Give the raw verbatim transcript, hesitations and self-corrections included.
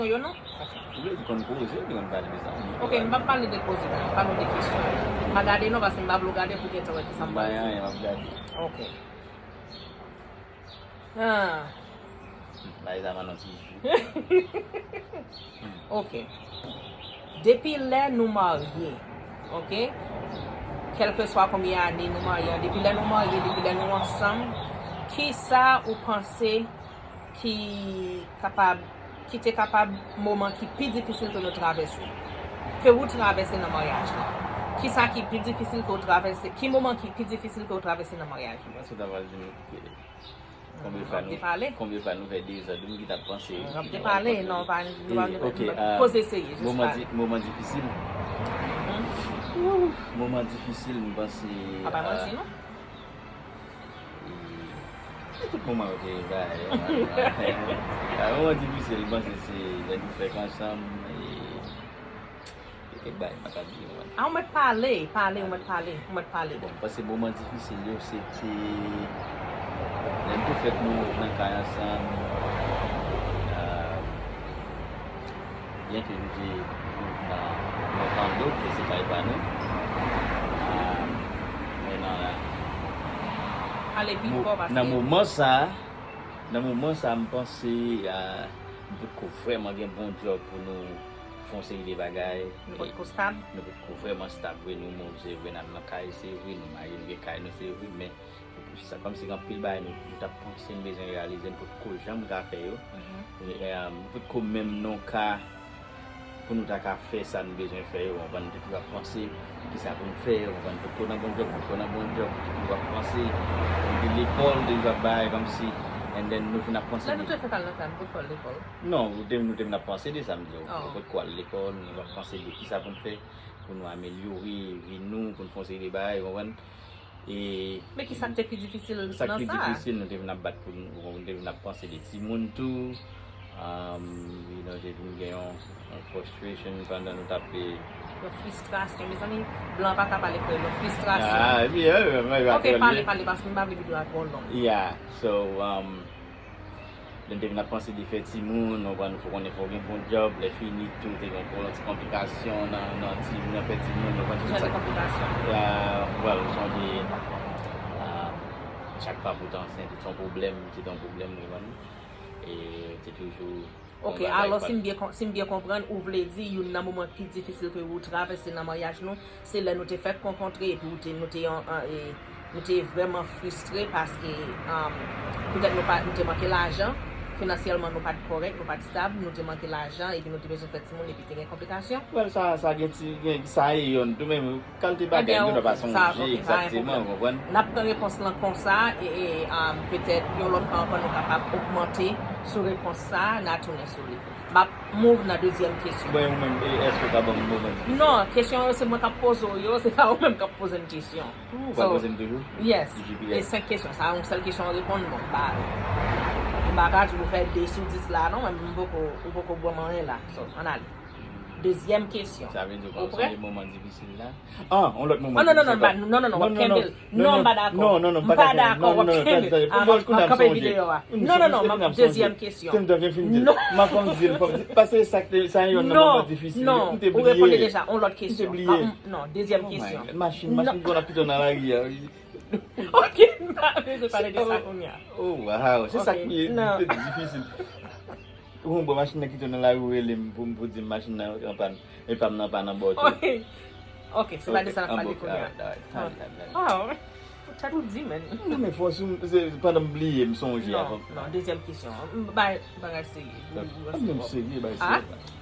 Yo non? Ou vle di konn koze, ou konn pale de sa? Ok, m p ap pale de koze, m ap pale de kesyon. M pa gade non, paske m pa vle w gade pou gentan wè kisa m pral di. M pa anyen, m ap gade. Ok. Ah. Bay sa nan ti jou. Ok. Depi lè nou marye, ok? Kèlkeswa konbyen ane nou marye an, depi lè nou marye, depi lè nou ansanm, kisa ou panse ki kapab, ki te kapab moman ki pi difisil ke nou travèse? Ke ou travèse nan maryaj la? Kisa ki pi difisil ke ou travèse? Ki moman ki pi difisil ke ou travèse nan maryaj la? Mwen sot aval di nou ke konbyen fwa nou, konbyen fwa nou fè dezòd, ou ki t ap panse. N ap te pale, non, pa, nou pa, nou pa, koze serye, jis pale. Moman di-, moman difisil. Ouh, moman difisil, m panse. Pa bay manti, non? E, e tout moman yo te bay, moman difisil, m panse se lè nou fèk ansanm, e, e kèk bagay m pa ka di, ou konprann. Ah, ou mèt pale, pale, ou mèt pale, ou mèt pale. Bon, m panse moman difisil yo, se te lè nou te fèk nou nan kay ansanm, ah, byenke nou te viv nan yon kando, ki te se kay pa nou. Ah, men nan, pale pi fò, paske nan moman sa, nan moman sa, m panse, ah, nou potko vrèman gen bon djòb pou nou fè yon seri de bagay. Nou potko stab. Nou potko vrèman stab vre, nou, nou, se vre, n al nan kay, se vre, nou marye, nou gen kay nou, se vre, men se kòmsi gen anpil bagay nou, nou t ap panse n bezwen reyalize, n potko janm ka fè yo. E, e, nou potko menm nan yon ka pou nou ta ka fè sa nou bezwen fè yo, ou konprann, nou te toujou ap panse kisa pou n fè, ou konprann, nou potko nan bon djòb, nou potko nan bon djòb, nou te toujou ap panse, nou te lekòl, nou te toujou ap bay kòmsi, and then nou vin ap panse. Lè nou te fèk al nan kay, nou potko al lekòl. Non, nou te, nou te vin ap panse de sa, m di w. Nou potko al lekòl, nou ap panse de kisa pou n fè, pou nou amelyore vi nou, pou n fè yon seri de bagay, ou konprann. E men ki sa k te pi difisil nan sa? Sa k pi difisil, nou te vin ap bat pou nou, nou te vin ap panse de timoun tou. Um, you know, te vin gen yon, yon frustration pandan nou t ap, e, yon fristrasyon, mezanmi, blan pa ka pale kreyòl, yon fristrasyon. Ah, yeah, yeah, yeah, ok, pale, pale, paske m pa vle videyo a twò long. Yeah, so, um, lè n te vin ap panse de fè timoun, ou konprann, fò konnen fò gen bon djòb, lè fini tou, te gen yon ti konplikasyon nan, nan ti, nan fè timoun, ou konprann, tout sa. Jan de konplikasyon? Ah, well, m sonje, ah, chak fwa pou w te ansent, se te yon pwoblèm, se te yon pwoblèm, ou konprann. E te toujou Ok, alò, si m byen kon-, si m byen konprann, ou vle di youn nan moman ki difisil ke ou travèse nan maryaj nou, se lè nou te fèk rankontre epi ou te, nou te, an, an, e, nou te vrèman fristre paske, um, petèt nou pa, nou te manke lajan, finansyèlman nou pa t kòrèk, nou pa t stab, nou te manke lajan epi nou te bezwen fè timoun epi te gen konplikasyon. Well, sa, sa gen ti, gen, sa e yonn tou, men kalite bagay nou pa sonje egzakteman, ou konprann? N ap pran repons lan konsa, e, e, um, petèt yon lòt fwa ankò nou kapab ogmante sou repons sa, n a tounen sou li. M ap move nan dezyèm kesyon. Bon, ou menm, e, èske w ka ban m moman difisil? Non, kesyon yo se mwen k ap poze w yo, se pa ou menm k ap poze m kesyon. Ou pral poze m toujou? Yes. E senk kesyon, sa yon sèl kesyon w reponn, bon, m pa, m pa ka di w fè de sou dis la, non, men m poko, ou poko ban m anyen la. So, ann ale. Dezyèm kesyon. Sa vle di w pa sonje moman difisil la? Ah, yon lòt moman difisil. Ah, non, non, non, non, non, non, w ap kenbe l. Non, m pa dakò. Non, non, non, m pa dakò, w ap kenbe l. Ah, m ap kanpe videyo a. Non, non, non, dezyèm kesyon. Non. M ap fè m di l, fò m di, paske sa, sa yon nan moman difisil. Non, non, ou reponn li deja, yon lòt kesyon. M te bliye. Ah, non, dezyèm kesyon. Oh my God, machin, machin ki konn ap kite w nan lari a. Ok, m pa bezwen pale de sa kounye a. Oh, wow, se sa ki pi difisil. Ou konn bò machin nan kite w nan lari, ou rele m pou, pou di m machin nan an pàn. E pa m nan pàn anba w tou. Ok. Ok, se pa de sa n ap pale kounye a. Oh, tèt ou di, men. Non, men fòs ou, se pandan m bliye, m sonje. Non, non, dezyèm kesyon. Bagay serye. Ou, ou, ou, menm serye, bagay serye.